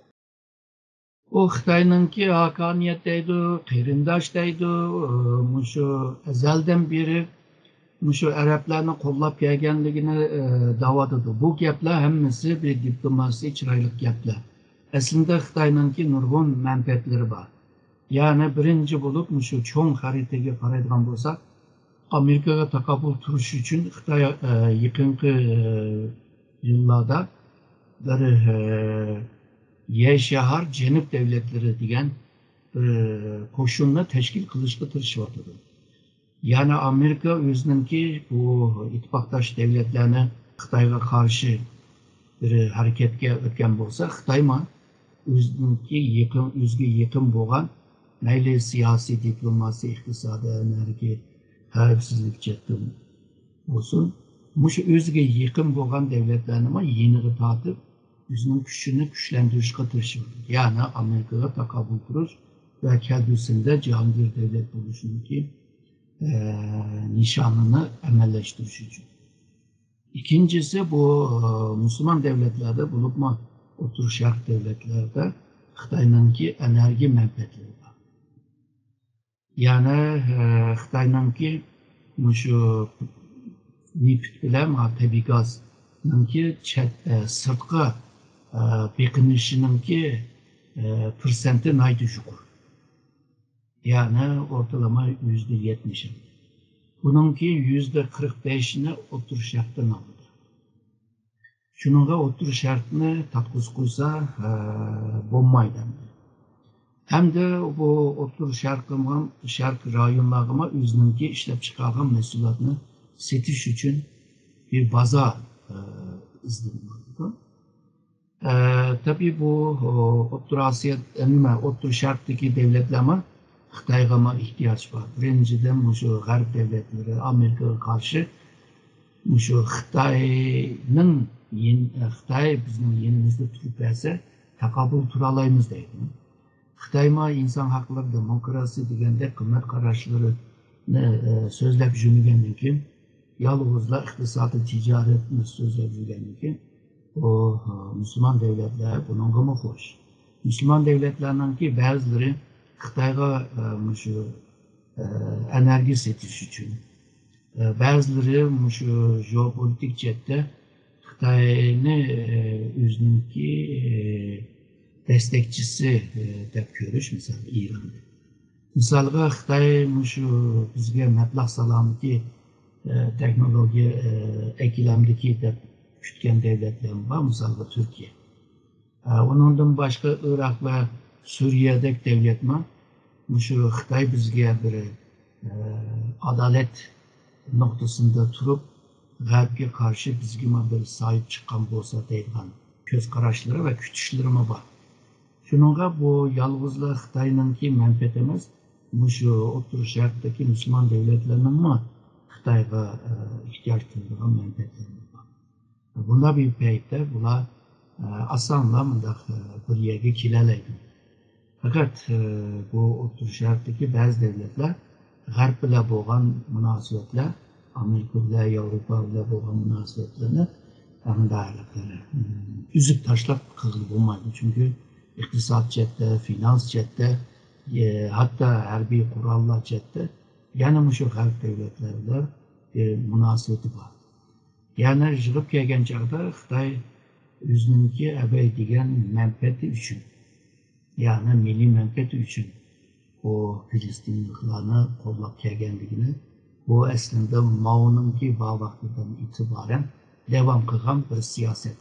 ئۇ خىتاينىڭكى ھاكانىيەت دەيدۇ، قېرىنداش دەيدۇ، مۇشۇ ئەزەلدىن بېرى مۇشۇ ئەرەبلەرنى قوللاپ كەلگەنلىكىنى، ئە، دەۋاتىدۇ. بۇ گەپلەر ھەممىسى بىر دىپلوماسىيە چىرايلىق گەپلەر. ئەسلىدە خىتاينىڭكى نۇرغۇن مەنپەئەتلىرى بار. يەنى بىرىنچى بولۇپ مۇشۇ چوڭ خەرىتىگە قارايدىغان بولساق، ئامېرىكىغا تاقابىل تۇرۇش ئۈچۈن خىتاي، ئە، يېقىنقى، ئە، يىللاردا بىر، ئە، يەر شار جەنۇب دۆلەتلىرى دېگەن بىر، ئە، قوشۇننى تەشكىل قىلىشقا تىرىشىۋاتىدۇ. يەنى ئامېرىكا ئۆزىنىڭكى بۇ ئىتتىپاقداش دۆلەتلەرنى خىتايغا قارشى بىر ھەرىكەتكە ئۆتكەن بولسا، خىتايمۇ ئۆزىنىڭكى يېقىن، ئۆزىگە يېقىن بولغان، مەيلى سىياسىي، دىپلوماسىيە، ئىقتىسادىي، ئەنەرگىيە، خەۋپسىزلىك جەھەتتىن بولسۇن، مۇشۇ ئۆزىگە يېقىن بولغان دۆلەتلەرنىمۇ يېنىغا تارتىپ، ئۆزىنىڭ كۈچىنى كۈچلەندۈرۈشكە تىرىشىۋاتىدۇ. يەنى ئامېرىكىغا تاقابىل تۇرۇش ۋە كەلگۈسىدە جاھانگىر دۆلەت بولۇشنىڭكى، ئە، نىشانىنى ئەمەلىيلەشتۈرۈش ئۈچۈن. ئىككىنچىسى، بۇ، ئە، مۇسۇلمان دۆلەتلەردە، بولۇپمۇ ئوتتۇرا شەرق دۆلەتلەردە خىتاينىڭكى ئەنەرگىيە مەنپەئەتلىرى بار. يەنى، ئە، خىتاينىڭكى مۇشۇ نېفىت بىلەن، ھە، تەبىئىي گازنىڭكى چەت، ئە، سىرتقا، ئە، بېقىنىشىنىڭكى، ئە، پىرسەنتى ناھايىتى يۇقىرى. يەنى ئورتىلىما يۈزدە يەتمىش. بۇنىڭكى يۈزدە قىرىق بەشىنى ئوتتۇرا شەرقتىن ئالىدۇ. شۇنىڭغا ئوتتۇرا شەرقنى تارتقۇزۇپ قويسا، ھە، بولمايدۇ ئەمدى. ھەمدە بۇ ئوتتۇرا شەرقىمۇ، شەرق رايونلارغىمۇ ئۆزىنىڭكى ئىشلەپچىقارغان مەھسۇلاتنى سېتىش ئۈچۈن بىر بازار، ھە، ئىزدىنىۋاتىدۇ. ئە، تەبىئىي بۇ، ئوتتۇرا ئاسىيا، نېمە، ئوتتۇرا شەرقتىكى دۆلەتلەرمۇ خىتايغىمۇ ئېھتىياج بار. بىرىنچىدىن، مۇشۇ غەرب دۆلەتلىرى ئامېرىكىغا قارشى مۇشۇ خىتاينىڭ يېن-، خىتاي بىزنىڭ يېنىمىزدا تۇرۇپ بەرسە، تاقابىل تۇرالايمىز دەيدۇ. خىتايمۇ ئىنسان ھەقلىرى، دېموكراتىيە دېگەندەك قىممەت قاراشلىرىنى، ئە، سۆزلەپ يۈرمىگەندىن كېيىن، يالغۇزلا ئىقتىسادىي تىجارەتنى سۆزلەپ يۈرگەندىن كېيىن، ئۇ، ئە، مۇسۇلمان دۆلەتلەر بۇنىڭغىمۇ خوش. مۇسۇلمان دۆلەتلەرنىڭكى بەزىلىرى خىتايغا، ئە، مۇشۇ، ئە، ئېنېرگىيە سېتىش ئۈچۈن، ئە، بەزىلىرى مۇشۇ ژېئوپولىتىك جەھەتتە خىتاينى، ئە، ئۆزىنىڭكى، ئە، دەستەكچىسى، ئە، دەپ كۆرۈش، مىسال، ئىراننى. مىسالغا، خىتاي مۇشۇ بىزگە مەبلەغ سالامىتى، ئە، تېخنولوگىيە، ئە، ئەكېلەمدىكى دەپ كۈتكەن دۆلەتلەر بار، مىسالغا، تۈركىيە. ئە، ئۇنىڭدىن باشقا ئىراق ۋە سۈرىيەدەك دۆلەتمۇ مۇشۇ خىتاي بىزگە بىر، ئە، ئادالەت نۇقتىسىدا تۇرۇپ، غەربكە قارشى بىزگىمۇ بىر ساھىب چىققان بولسا دەيدىغان كۆز قاراشلىرى ۋە كۈتۈشلىرىمۇ بار. شۇنىڭغا بۇ يالغۇزلا خىتاينىڭكى مەنپەئەتى ئەمەس، مۇشۇ ئوتتۇرا شەرقتىكى مۇسۇلمان دۆلەتلەرنىڭمۇ خىتايغا، ئە، ئېھتىياج قىلىدىغان مەنپەئەتلىرى بار. بۇنداق بىر پەيتتە بۇلار، ئە، ئاسانلا مۇنداق، ئە، بىر يەرگە كېلەلەيدۇ. پەقەت، ئە، بۇ ئوتتۇرا شەرقتىكى بەزى دۆلەتلەر غەرب بىلەن بولغان مۇناسىۋەتلەر، ئامېرىكا بىلەن، ياۋروپا بىلەن بولغان مۇناسىۋەتلەرنى ئەمدى ئۈزۈپ تاشلاپ قىلغىلى بولمايدۇ. چۈنكى ئىقتىساد جەھەتتە، فىنانس جەھەتتە، ئە، ھەتتا ھەربىي قوراللار جەھەتتە يەنە مۇشۇ غەرب دۆلەتلەر بىلەن، ئە، مۇناسىۋىتى بار. يەنى يىغىپ كەلگەن چاغدا خىتاي ئۆزىنىڭكى ئەبەي دېگەن مەنپەئەتى ئۈچۈن يەنى مىللىي مەنپەئەت ئۈچۈن ئۇ فىلىستىنلىقلارنى قوللاپ كەلگەنلىكىنى، بۇ ئەسلىدە ماۋنىڭكى بار ۋاقتىدىن ئېتىبارەن داۋام قىلغان بىر سىياسەت.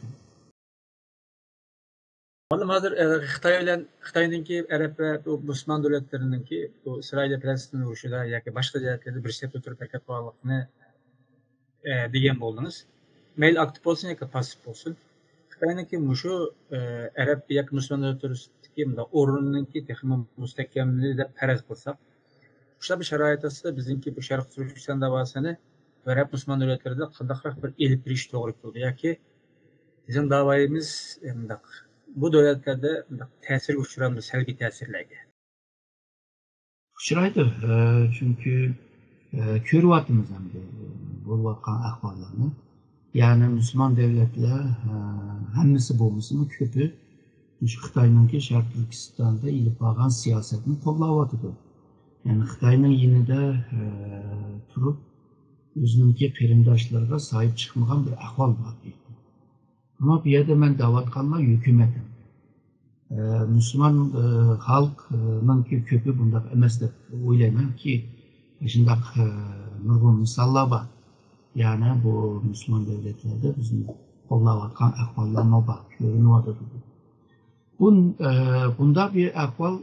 مۇئەللىم، ھازىر، ئە، خىتاي بىلەن، خىتاينىڭكى ئەرەب ۋە بۇ مۇسۇلمان دۆلەتلىرىنىڭكى بۇ ئىسرائىل پەلەستىن ئۇرۇشىدا ياكى باشقا جەھەتلەردە بىر سەپتە تۇرۇپ ھەرىكەت قىلغانلىقىنى، ئە، دېگەن بولدىڭىز. مەيلى ئاكتىپ بولسۇن ياكى پاسسىپ بولسۇن، خىتاينىڭكى مۇشۇ، ئە، ئەرەب ياكى مۇسۇلمان دۆلەتلىرى ئۈستىدىكى مۇنداق ئورنىنىڭكى تېخىمۇ مۇستەھكەملىدى دەپ پەرەز قىلساق، مۇشۇنداق بىر شارائىت ئاستىدا بىزنىڭكى بۇ شەرقىي تۈركىستان داۋاسىنى ئەرەب مۇسۇلمان دۆلەتلىرىدە قانداقراق بىر ئېلىپ بېرىش توغرا كېلىدۇ ياكى بىزنىڭ داۋايىمىز، ئە، مۇنداق، بۇ دۆلەتلەردە مۇنداق تەسىرگە ئۇچرامدۇ، سەلبىي تەسىرلەرگە؟ ئۇچرايدۇ. ئە، چۈنكى، ئە، كۆرۈۋاتىمىز ئەمدى بولۇۋاتقان ئەھۋاللارنى. يەنى مۇسۇلمان دۆلەتلەر، ئە، ھەممىسى بولمىسىمۇ كۆپى مۇشۇ خىتاينىڭكى شەرقىي تۈركىستاندا ئېلىپ بارغان سىياسەتنى قوللاۋاتىدۇ. يەنى خىتاينىڭ يېنىدا، ئە، تۇرۇپ، ئۆزىنىڭكى قېرىنداشلىرىغا ساھىب چىقمىغان بىر ئەھۋال بار دەيدۇ. ئەمما بۇ يەردە مەن دەۋاتقانلار ھۆكۈمەت. ئە، مۇسۇلمان، ئە، خەلقنىڭكى كۆپى بۇنداق ئەمەس دەپ ئويلايمەنكى، شۇنداق، ئە، نۇرغۇن مىساللار بار. يەنى بۇ مۇسۇلمان دۆلەتلەردە بىزنى قوللاۋاتقان ئەھۋاللارمۇ بار، كۆرۈنۈۋاتىدۇ. بۇن-، ئە، بۇنداق بىر ئەھۋال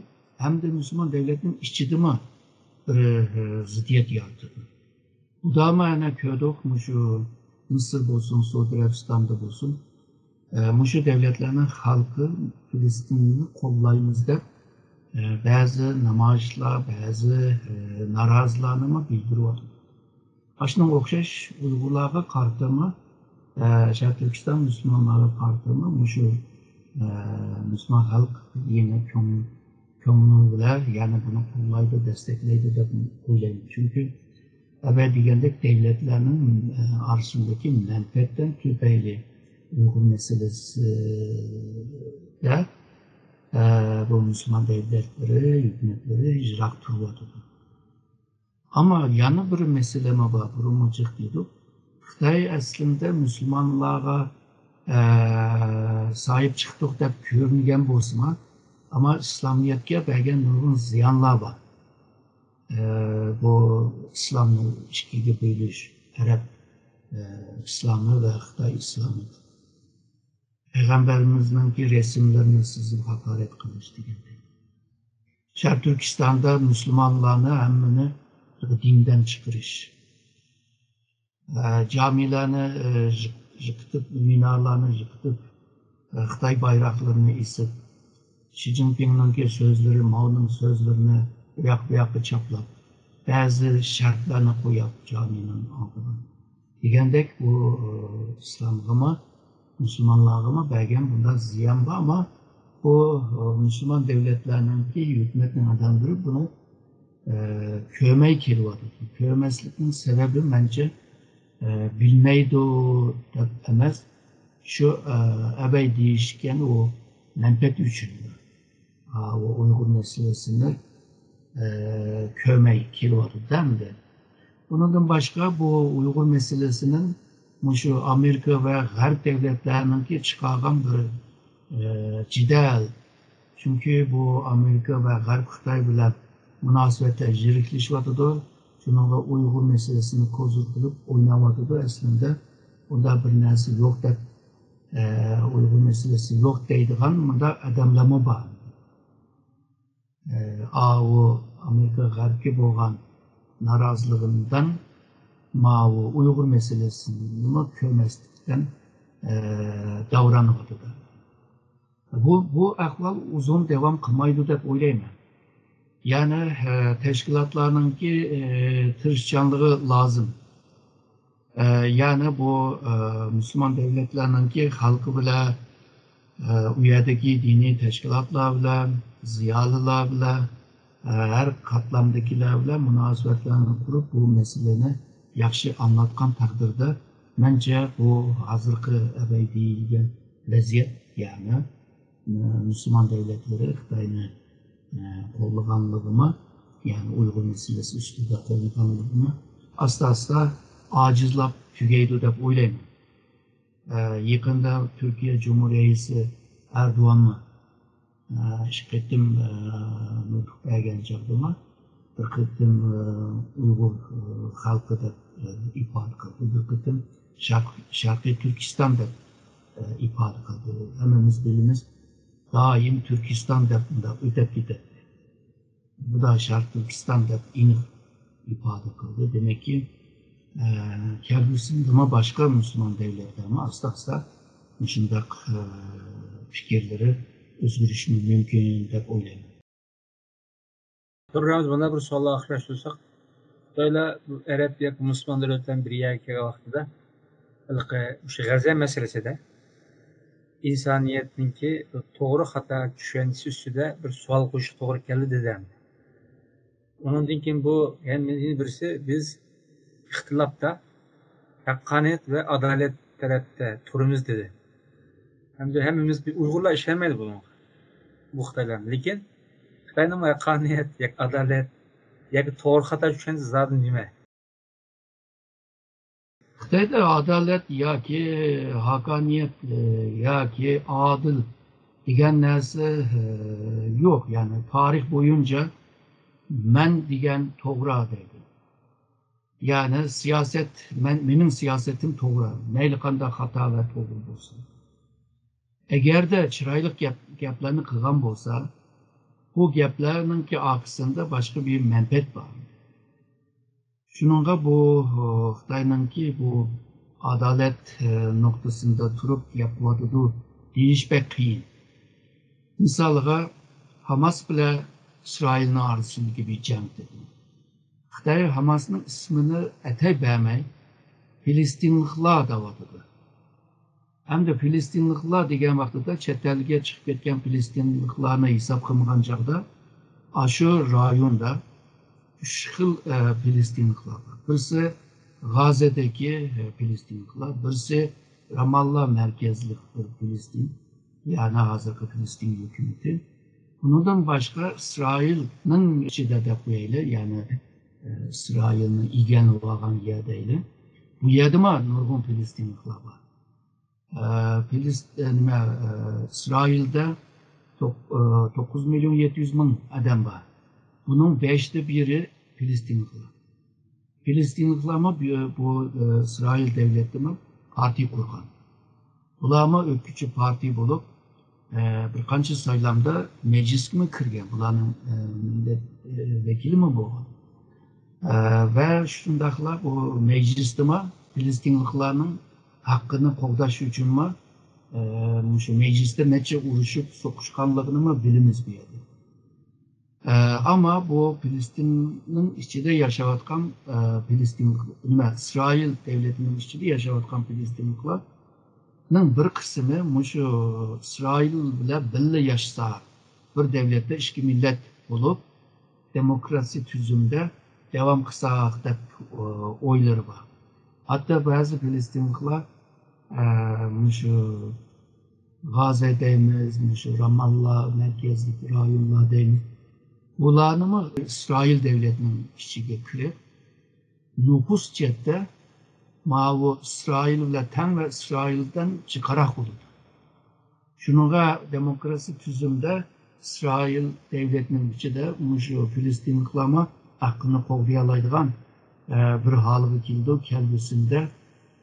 ھەمدە مۇسۇلمان دۆلەتنىڭ ئىچىدىمۇ بىر، ئە، زىددىيەت يارىتىدۇ. ئۇدامۇ ئەنە كۆردۇق، مۇشۇ مىسىر بولسۇن، سئۇدى ئەرەبىستاندا بولسۇن، ئە، مۇشۇ دۆلەتلەرنىڭ خەلقى فىلىستىننى قوللايمىز دەپ، ئە، بەزى نامايىشلار، بەزى، ئە، نارازىلارنىمۇ بىلدۈرۈۋاتىدۇ. ئاشۇنىڭغا ئوخشاش ئۇيغۇرلارغا قارىتىمۇ، ئە، شەرقىي تۈركىستان مۇسۇلمانلارغا قارىتىمۇ مۇشۇ، ئە، مۇسۇلمان خەلق يەنە كۆڭ-، كۆڭلى بىلەن يەنە بۇنى قوللايدۇ، دەستەكلەيدۇ دەپ ئويلايمەن. چۈنكى ئەۋەل دېگەندەك دۆلەتلەرنىڭ، ئە، ئارىسىندىكى مەنپەئەتتىن تۈپەيلى ئۇيغۇر مەسىلىسىدە، ئە، بۇ مۇسۇلمان دۆلەتلىرى، ھۆكۈمەتلىرى يىراق تۇرۇۋاتىدۇ. ئەمما يەنە بىر مەسىلىمۇ بار، بۇرۇنمۇ جىق دېدۇق. خىتاي ئەسلىدە مۇسۇلمانلارغا، ئە، ساھىب چىقتۇق دەپ كۆرۈنگەن بولسىمۇ، ئەمما ئىسلامىيەتكە بەرگەن نۇرغۇن زىيانلار بار. ئە، بۇ ئىسلامنى ئىككىگە بۆلۈش، ئەرەب، ئە، ئىسلامى ۋە خىتاي ئىسلامى. پەيغەمبىرىمىزنىڭكى رەسىملىرىنى سىزىپ ھاقارەت قىلىش دېگەندەك. شەرقىي تۈركىستاندا مۇسۇلمانلارنى ھەممىنى دىندىن چىقىرىش. ئە، جامىلارنى، ئە، يىق-، يىقىتىپ، مىنارلارنى يىقىتىپ، ئە، خىتاي بايراقلىرىنى ئېسىپ، شى جىنپىڭنىڭكى سۆزلىرى، ماۋنىڭ سۆزلىرىنى ئۇياق-بۇياققا چاپلاپ، بەزى شەرتلەرنى قويۇپ جامىنىڭ ئالدىغا. دېگەندەك، بۇ، ئە، ئىسلامغىمۇ، مۇسۇلمانلارغىمۇ بەرگەن بۇنداق زىيان بار، ئەمما بۇ، ئە، مۇسۇلمان دۆلەتلەرنىڭكى ھۆكۈمەتنىڭ ئادەملىرى بۇنى، ئە، كۆرمەي كېلىۋاتىدۇ. كۆرمەسلىكنىڭ سەۋەبى مەنچە، ئە، بىلمەيدۇ دەپ ئەمەس، شۇ، ئە، ئەبەي دېيىشكەن ئۇ مەنپەئەت ئۈچۈن. ئا، ئۇ ئۇيغۇر مەسىلىسىنى، ئە، كۆرمەي كېلىۋاتىدۇ ئەمدى. ئۇنىڭدىن باشقا بۇ ئۇيغۇر مەسىلىسىنىڭ مۇشۇ ئامېرىكا ۋە غەرب دۆلەتلەرنىڭكى چىقارغان بىر، ئە، جېدەل. چۈنكى بۇ ئامېرىكا ۋە غەرب خىتاي بىلەن مۇناسىۋەتلەر يىرىكلىشىۋاتىدۇ. شۇنىڭغا ئۇيغۇر مەسىلىسىنى كوزىر قىلىپ ئويناۋاتىدۇ. ئەسلىدە ئۇنداق بىر نەرسە يوق دەپ، ئە، ئۇيغۇر مەسىلىسى يوق دەيدىغان مۇنداق ئادەملەرمۇ بار. ئە، ئاۋۇ ئامېرىكا غەربكە بولغان نارازىلىقىدىن ماۋۇ ئۇيغۇر مەسىلىسىنىمۇ كۆرمەسلىكتىن، ئە، داۋرانىۋاتىدۇ. بۇ، بۇ ئەھۋال ئۇزۇن داۋام قىلمايدۇ دەپ ئويلايمەن. يەنى، ئە، تەشكىلاتلارنىڭكى، ئە، تىرىشچانلىقى لازىم. ئە، يەنى بۇ، ئە، مۇسۇلمان دۆلەتلەرنىڭكى خەلقى بىلەن، ئە، ئۇ يەردىكى دىنىي تەشكىلاتلار بىلەن، زىيالىيلار بىلەن، ئە، ھەر قاتلامدىكىلەر بىلەن مۇناسىۋەتلەرنى قۇرۇپ، بۇ مەسىلىنى ياخشى ئاڭلاتقان تەقدىردە، مەنچە بۇ ھازىرقى ئەبەي دېيىلگەن ۋەزىيەت، يەنى، ئە، مۇسۇلمان دۆلەتلىرى خىتاينى، ئە، قوللىغانلىقىمۇ، يەنى ئۇيغۇر مەسىلىسى ئۈستىدە قوللىغانلىقىمۇ ئاستا-ئاستا ئاجىزلاپ تۈگەيدۇ دەپ ئويلايمەن. ئە، يېقىندا تۈركىيە جۇمھۇر رەئىسى ئەردوغانمۇ ئىككى قېتىم نۇتۇق بەرگەن چاغدىمۇ، بىر قېتىم ئۇيغۇر خەلقى دەپ ئىپادە قىلدى، بىر قېتىم شەرقىي تۈركىستان دەپ ئىپادە قىلدى. ھەممىمىز بىلىمىز، دائىم تۈركىستان دەپ مۇنداق ئۆتەپ كېتەتتى. بۇدا شەرقىي تۈركىستان دەپ ئېنىق ئىپادە قىلدى. دېمەككى، كەلگۈسىدىمۇ باشقا مۇسۇلمان دەۋلەتلەرمۇ ئاستا-ئاستا مۇشۇنداق پىكىرلىرى ئۆزگىرىشى مۇمكىن دەپ ئويلايمەن. دۇررا، بۇنى بىر سوئال ئاخىرلاشتۇرساق، خىتايلار ئەرەب ياكى مۇسۇلمان دۆلەتلەر بىلەن بىر يەرگە كەلگەن ۋاقتىدا، ھېلىقى مۇشۇ غەززە مەسىلىسىدە ئىنسانىيەتنىڭكى توغرا خاتا چۈشەنچىسى ئۈستىدە بىر سوئال قويۇشقا توغرا كەلدى دېدى. ئۇنىڭدىن كېيىن بۇ يەنە بىرسى، بىز ئىختىلاپتا ھەققانىيەت ۋە ئادالەت تەرەپتە تۇرىمىز دېدى. ھەمدە ھەممىمىز، ئۇيغۇرلار ئىشەنمەيدۇ بۇنىڭغا، بۇ خىتايلارنى. لېكىن خىتاينىڭ ھەققانىيەت ياكى ئادالەت ياكى توغرا خاتا چۈشەنچىسى زادى نېمە؟ خىتايدا ئادالەت ياكى ھەققانىيەت ياكى ئادىل دېگەن نەرسە يوق. يەنى تارىخ بويىچە مەن دېگەن توغرا دەيدۇ. يەنى سىياسەت، مەن، مېنىڭ سىياسىتىم توغرا، مەيلى قانداق خاتا ۋە توغرا بولسۇن. ئەگەردە چىرايلىق گەپ، گەپلەرنى قىلغان بولسا، بۇ گەپلەرنىڭكى ئارقىسىدا باشقا بىر مەنپەئەت بار. شۇنىڭغا بۇ، خىتاينىڭكى بۇ ئادالەت نۇقتىسىدا تۇرۇپ گەپ قىلىۋاتىدۇ دېيىش بەك قىيىن. مىسالغا، ھاماس بىلەن ئىسرائىلنىڭ ئارىسىدىكى بىر جەڭ دېدى. خىتاي ھاماسنىڭ ئىسمىنى ئەتەي بەرمەي، فىلىستىنلىقلار دەۋاتىدۇ. ھەمدە فىلىستىنلىقلار دېگەن ۋاقتىدا چەت ئەلگە چىقىپ كەتكەن فىلىستىنلىقلارنى ھېساب قىلمىغان چاغدا، ئاشۇ رايوندا ئۈچ خىل، ئە، فىلىستىنلىقلار بار. بىرسى غاززەدىكى، ئە، فىلىستىنلىقلار، بىرسى راماللا مەركەزلىك بىر فىلىستىن، يەنى ھازىرقى فىلىستىن ھۆكۈمىتى. ئۇنىڭدىن باشقا ئىسرائىلنىڭ ئىچىدە دەپ قويايلى، يەنى، ئە، ئىسرائىلنى ئىگىلەۋالغان يەر دەيلى. بۇ يەردىمۇ نۇرغۇن فىلىستىنلىقلار بار. ئە، فىلىست-، ئە، نېمە، ئە، ئىسرائىلدە توق-، ئە، توققۇز مىليون يەتتە يۈز مىڭ ئادەم بار. بۇنىڭ بەشتە بىرى فىلىستىنلىقلار. فىلىستىنلىقلارمۇ بۇ، بۇ، ئە، ئىسرائىل دەۋلىتىمۇ پارتىيە قۇرغان. بۇلارمۇ ئۆتكۈچى پارتىيە بولۇپ، ئە، بىر قانچە سايلامدا مەجلىسكىمۇ كىرگەن. بۇلارنىڭ، ئە، مىللەت، ئە، ۋەكىلىمۇ بولغان. ئە، ۋە شۇنداقلا بۇ مەجلىستىمۇ فىلىستىنلىقلارنىڭ ھەققىنى قوغداش ئۈچۈنمۇ، ئە، مۇشۇ مەجلىستە نەچچە ئۇرۇشۇپ سوقۇشقانلىقىنىمۇ بىلىمىز بۇ يەردە. ئە، ئەمما بۇ فىلىستىننىڭ ئىچىدە ياشاۋاتقان، ئە، فىلىستىن، نېمە، ئىسرائىل دەۋلىتىنىڭ ئىچىدە ياشاۋاتقان فىلىستىنلىقلارنىڭ بىر قىسمى مۇشۇ ئىسرائىل بىلەن بىللە ياشىسا، بىر دەۋلەتتە ئىككى مىللەت بولۇپ، دېموكراتىيە تۈزۈمدە داۋام قىلساق دەپ، ئە، ئويلىرى بار. ھەتتا بەزى فىلىستىنلىقلار، ئە، مۇشۇ غازە دەيمىز، مۇشۇ راماللا مەركەزلىك رايونلار دەيمىز. بۇلارنىمۇ ئىسرائىل دەۋلىتىنىڭ ئىچىگە كىرىپ، نوپۇس جەھەتتە ماۋۇ ئىسرائىل بىلەن تەڭ ۋە ئىسرائىلدىن جىقراق بولىدۇ. شۇنىڭغا دېموكراتىك تۈزۈمدە ئىسرائىل دەۋلىتىنىڭ ئىچىدە مۇشۇ فىلىستىنلىقلارمۇ ھەققىنى قوغدىيالايدىغان، ئە، بىر ھالغا كېلىدۇ، كەلگۈسىدە،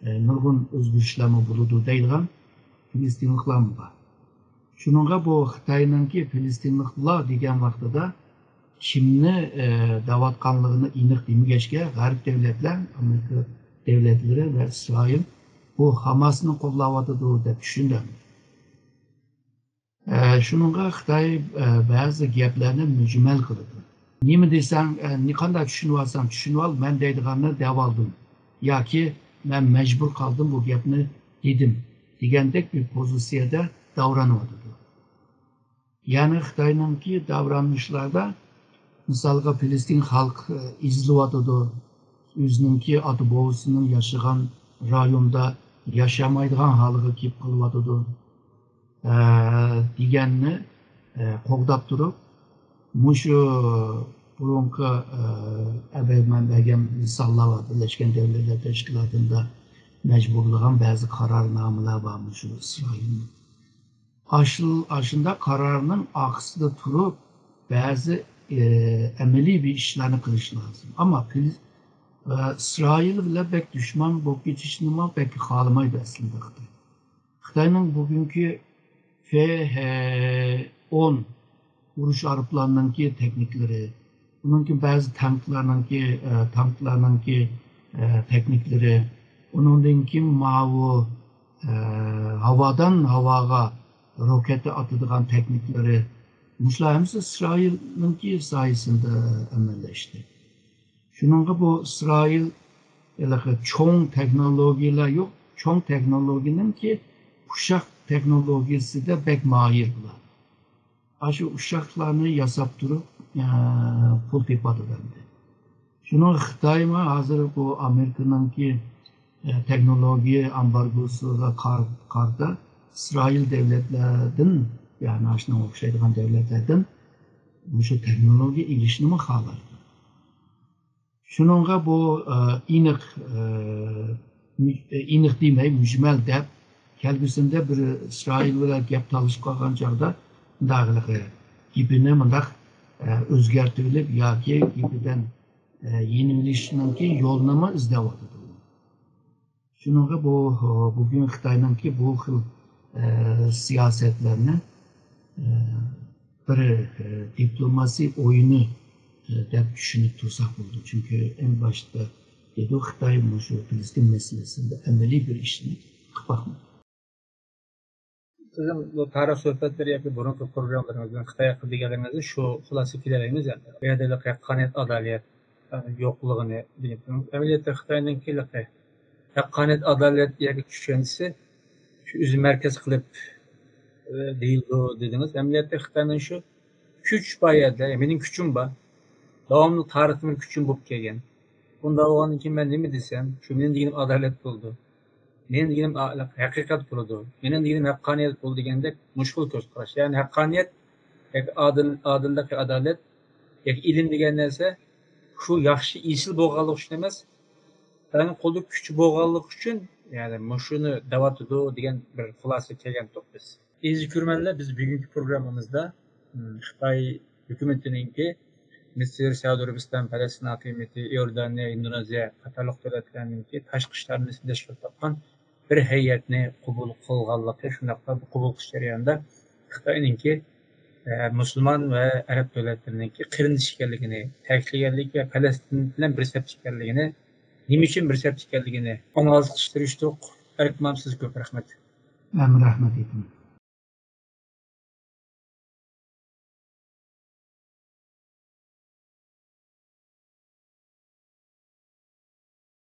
ئە، نۇرغۇن ئۆزگىرىشلەرمۇ بولىدۇ دەيدىغان فىلىستىنلىقلارمۇ بار. شۇنىڭغا بۇ خىتاينىڭكى فىلىستىنلىقلار دېگەن ۋاقتىدا كىمنى، ئە، دەۋاتقانلىقىنى ئېنىق دېمىگەچكە، غەرب دەۋلەتلەر، ئامېرىكا دەۋلەتلىرى ۋە ئىسرائىل بۇ ھاماسنى قوللاۋاتىدۇ دەپ چۈشىنىدۇ. ئە، شۇنىڭغا خىتاي، ئە، بەزى گەپلەرنى مۈجمەل قىلىدۇ. نېمە دېسەڭ، ئە، نى-، قانداق چۈشىنىۋالساڭ چۈشىنىۋال، مەن دەيدىغاننى دەۋالدىم ياكى مەن مەجبۇر قالدىم بۇ گەپنى دېدىم دېگەندەك بىر پوزىتسىيەدە داۋرىنىۋاتىدۇ. يەنى خىتاينىڭكى داۋرانىشلاردا، مىسالغا، فىلىستىن خەلق، ئە، ئېزىلىۋاتىدۇ، ئۆزىنىڭكى ئاتا-بوۋىسىنىڭ ياشىغان رايوندا ياشىيالمايدىغان ھالغا كېلىپ قېلىۋاتىدۇ، ئە، دېگەننى، ئە، قوغداپ تۇرۇپ، مۇشۇ بۇرۇنقى، ئە، ئەۋەل مەن بەرگەن مىساللار بار، بىرلەشكەن دۆلەتلەر تەشكىلاتىدا مەجبۇرلىغان بەزى قارارنامىلەر بار مۇشۇ ئىسرائىلنى. ئاشۇنداق قارارنىڭ ئارقىسىدا تۇرۇپ، بەزى ئەمەلىي بىر ئىشلارنى قىلىش لازىم. ئەمما ئىسرائىل بىلەن بەك دۈشمەن بولۇپ كېتىشنىمۇ بەك خالىمايدۇ ئەسلىدە خىتاي. خىتاينىڭ بۈگۈنكى ف ئون ئۇرۇش ئايروپىلانىنىڭكى تېخنىكلىرى، ئۇنىڭكى بەزى تانكلارنىڭكى تانكلارنىڭكى تېخنىكلىرى، ئۇنىڭدىن كېيىن ماۋۇ ھاۋادان ھاۋاغا روكېتا ئاتىدىغان تېخنىكلىرى، مۇشۇلار ھەممىسى ئىسرائىلنىڭكى سايىسىدە ئەمەلىيلەشتى. شۇنىڭغا بۇ ئىسرائىل ھېلىقى چوڭ تېخنولوگىيىلار يوق، چوڭ تېخنولوگىيىنىڭكى ئۇششاق تېخنولوگىيىسىدە بەك ماھىر بۇلار. ئاشۇ ئۇششاقلارنى ياساپ تۇرۇپ پۇل تېپىۋاتىدۇ ئەمدى. شۇنىڭغا خىتايمۇ ھازىر بۇ ئامېرىكىنىڭكى تېخنولوگىيە ئامبارگوسىغا قارىتا ئىسرائىل دۆلەتلەردىن، يەنى شۇنىڭغا ئوخشايدىغان دۆلەتلەردىن مۇشۇ تېخنولوگىيە ئېلىشنىمۇ خالايدۇ. شۇنىڭغا بۇ ئېنىق، ئېنىق دېمەي، مۈجمەل دەپ، كەلگۈسىدە بىر ئىسرائىل بىلەن گەپ تالىشىپ قالغان چاغدا مۇنداق گېپىنى مۇنداق ئۆزگەرتىۋېلىپ ياكى گېپىدىن يېنىۋېلىشنىڭكى يولىنىمۇ ئىزدەۋاتىدۇ. شۇنىڭغا بۇ، بۈگۈن خىتاينىڭكى بۇ خىل سىياسەتلەرنى بىر دىپلوماسىي ئويۇنى دەپ چۈشىنىپ تۇرساق بولىدۇ. چۈنكى ئەڭ باشتا دېدۇق، خىتاي مۇشۇ پىلىستىن مەسىلىسىدە ئەمەلىي بىر ئىشنى قىلىپ باقمىدى. سىزنىڭ بۇ تارىخ سۆھبەتلىرى ياكى بۇرۇنقى پروگراممىلىرىڭىز بىلەن خىتاي ھەققىدە دېگەنلىرىڭىزدە شۇ خۇلاسىگە كېلەلەيمىز، يەنى بۇ يەردە ھەققانىيەت، ئادالەت يوقلۇقىنى بىلىپ، ئەمەلىيەتتە خىتاينىڭكى ھەققانىيەت، ئادالەت دېگەن چۈشەنچىسى شۇ ئۆزى مەركەز قىلىپ دېيىلىدۇ دېدىڭىز. ئەمەلىيەتتە خىتاينىڭ شۇ كۈچ بار يەردە، مېنىڭ كۈچۈم بار، داۋاملىق تارىختىن بېرى كۈچۈم بولۇپ كەلگەن. بۇنداق بولغاندىن كېيىن مەن نېمە دېسەم، شۇ مېنىڭ دېگىنىم ئادالەت بولىدۇ. مېنىڭ دېگىنىم ھەقىقەت بولىدۇ. مېنىڭ دېگىنىم ھەققانىيەت بولىدۇ دېگەندەك مۇشۇ خىل كۆز قاراش. يەنى ھەققانىيەت ياكى ئادىل، ئادىللىق ياكى ئادالەت ياكى ئىلىم دېگەن نەرسە شۇ ياخشى، ئېسىل بولغانلىقى ئۈچۈن ئەمەس، خىتاينىڭ قولىدا كۈچ بولغانلىقى ئۈچۈن، يەنى مۇشۇنى دەۋاتىدۇ دېگەن بىر خۇلاسىگە كەلگەنتۇق بىز. ئەزىز كۆرۈرمەنلەر، بىز بۈگۈنكى پروگراممىمىزدا خىتاي ھۆكۈمىتىنىڭكى مىسىر، سەئۇدى ئەرەبىستان، پەلەستىن ھاكىمىيىتى، ئىيوردانىيە، ئىندونېزىيە قاتارلىق دۆلەتلەرنىڭكى تاشقى ئىشلار مىنىستىرى تەشكىل تاپقان بىر ھەيئەتنى قوبۇل قىلغانلىقى، شۇنداقلا بۇ قوبۇل قىلىش جەريانىدا خىتاينىڭكى مۇسۇلمان ۋە ئەرەب دۆلەتلىرىنىڭكى قېرىندىشى ئىكەنلىكىنى تەكىتلىگەنلىكى ۋە پەلەستىن بىلەن بىر سەپتە ئىكەنلىكىنى، نېمە ئۈچۈن بىر سەپتە ئىكەنلىكىنى ئاڭلاشقا تىرىشتۇق. ئەركىن ئاكام، سىزگە كۆپ رەھمەت. مەنمۇ رەھمەت ئېيتىمەن.